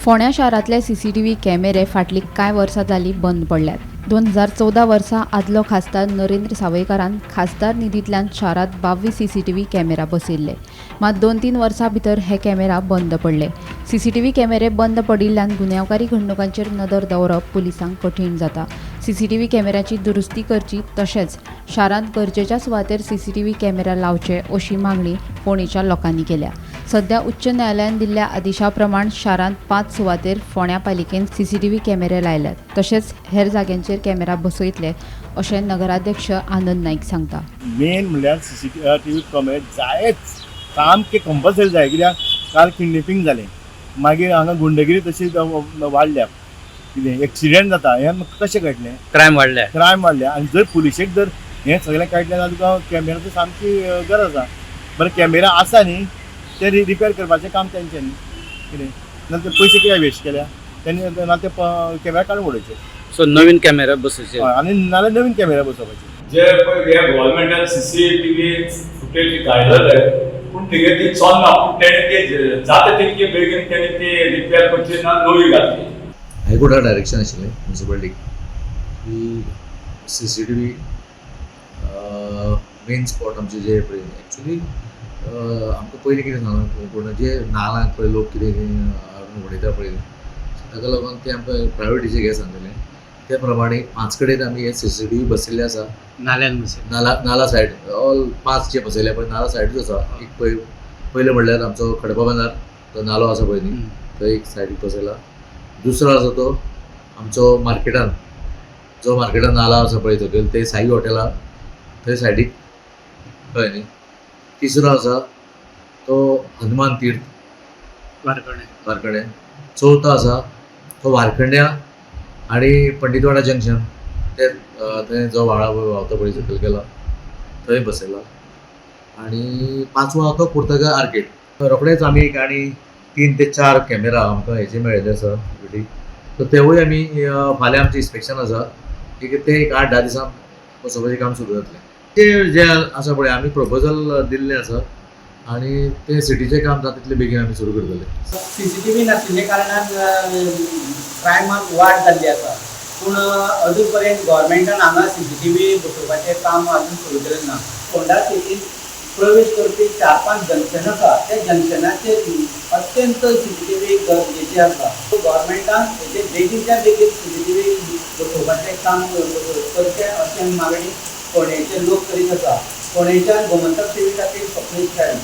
फोंड्या शारांतले सीसीटीव्ही कॅमेरे फाटलीं कांय वर्सां जालीं बंद पडल्यात. 2014 वर्सा आदलो खासदार नरेंद्र सावयकारान खासदार निधींतल्यान शारांत 22 सीसीटीव्ही कॅमेरा बसयिल्ले. मात 2-3 वर्सां भितर हे कॅमेरा बंद पडले. सीसीटीव्ही कॅमेरे बंद पडिल्ल्यान गुन्यांवकारी घडणुकांचेर नदर दवरप पुलिसांक कठीण जाता. सीसीटीव्ही कॅमेऱ्याची दुरुस्ती करची तशेंच शारांत गरजेच्या सुवातेर सीसीटीव्ही कॅमेरा लावचे अशी मागणी फोंडेच्या लोकांनी केल्या. सध्या उच्च न्यायालयान दिल्ल्या आदेशा प्रमाण शारांत 5 सुवातेर फोंड्या पालिकेन सीसीटीव्ही कॅमेरे लायल्यात, तशेंच हेर जाग्यांचेर कॅमेरा बसयतले अशें नगराध्यक्ष आनंद नाईक सांगता. मेन म्हणल्यार सीसीटीव्ही कॅमेरे जायच, सामके कंपल्सरी जाय. कित्याक काल किडनॅपिंग जालें, मागीर हांगा गुंडगिरी तशी वाडल्या, कितें एक्सिडेंट जाता, हें कशें कळटलें? क्रायम वाडल्या. क्रायम वाडल्या. आनी जर पुलिशेक जर हें सगळें कळटलें जाल्यार तुका कॅमेराची सामकी गरज आसा. बरें, कॅमेरा आसा न्ही, ते रिपेर करपाचें काम तेंचें न्ही, कितें ना ते पयशे कित्याक वेस्ट केल्या तेणी, ना ते कॅमेरा काडून उडोवचे. सो नवीन कॅमेरा बसोवचे. हय, आनी नाल्यार नवीन कॅमेरा बसोवपाचे. जे पळय हे गव्हर्मेंटान सीसीटीव्ही फुटेज घायलेले, पूण तेगे ती चलना, पूण तेणे ते जाता तितके बेगीन तेणे ती रिपेर करची ना नवी घातली. हायकोर्टा डायरेक्शन आशिल्लें म्युनिसिपालिटीक की सीसीटीव्ही मेन स्पॉट आमचे जे पळय, एक्चुली आमकां पयलीं कितें सांगलां, पूण जे नालांक पळय लोक कितें हाडून उडयता पळय, ताका लागून ते आमकां प्रायोरिटीचे घे सांगलेलें. त्या प्रमाणे 5 कडेन आमी हे सीसीटीव्ही बसयल्ले आसा. नाल्यान बसयले. नाला नाला सायड ऑल 5 जे बसयले पळय, नाला सायडूच आसा. एक पळय, पयलें म्हणल्यार आमचो खडपा बांदार तो नालो आसा पळय न्ही, थंय एक सायडीक बसयला. दुसरो आसा तो आमचो मार्केटान, जो मार्केटान नाला आसा पळय सकयल, ते साई हॉटेला थंय सायडीक, कळ्ळें न्ही. तिसरो आसा तो हनुमान तीर्थ वारकणे. वारकणे. चवथो आसा तो वारखंड्या आनी पंडितवाडा जंक्शन, ते थंय जो व्हाळा व्हांवता पळय सकयल गेला थंय बसयला. आनी पांचवो आसा तो पुर्तगाल आर्केड. रोखडेच आमी एक आनी 3 ते 4 कॅमेरा आमकां हेजे मेळिल्ले आसा ऑलरेडी, सो तेवूय आमी फाल्यां आमचें इन्स्पेक्शन आसा की ते एक 8-10 दिसां बसोवपाचें काम सुरू जातलें. ते जे आसा पळय, आमी प्रपोजल दिल्लें आसा आनी ते सिटीचें काम जाता तितले बेगीन आमी सुरू करतले. सीसीटीव्ही नाशिल्ल्या कारणान क्रायमाक वाड जाल्ली आसा, पूण अजून पर्यंत गव्हर्मेंटान हांगा सीसीटीव्ही बसोवपाचें काम अजून सुरू केलें ना. फोंडा सिटीन प्रवेश करपी 4-5 जंक्शन आसा, त्या जंक्शनाचेर अत्यंत सीसीटीव्ही गरजेची आसा. गव्हर्मेंटान हेजेर बेगीनच्या बेगीन सीसीटीव्ही बसोवपाचें काम करचें अशें मागणी फोंडेचे लोक करीत आसा. फोंडेच्यान गोमंतक टीव्ही खातीर स्वप्नील च्यारी.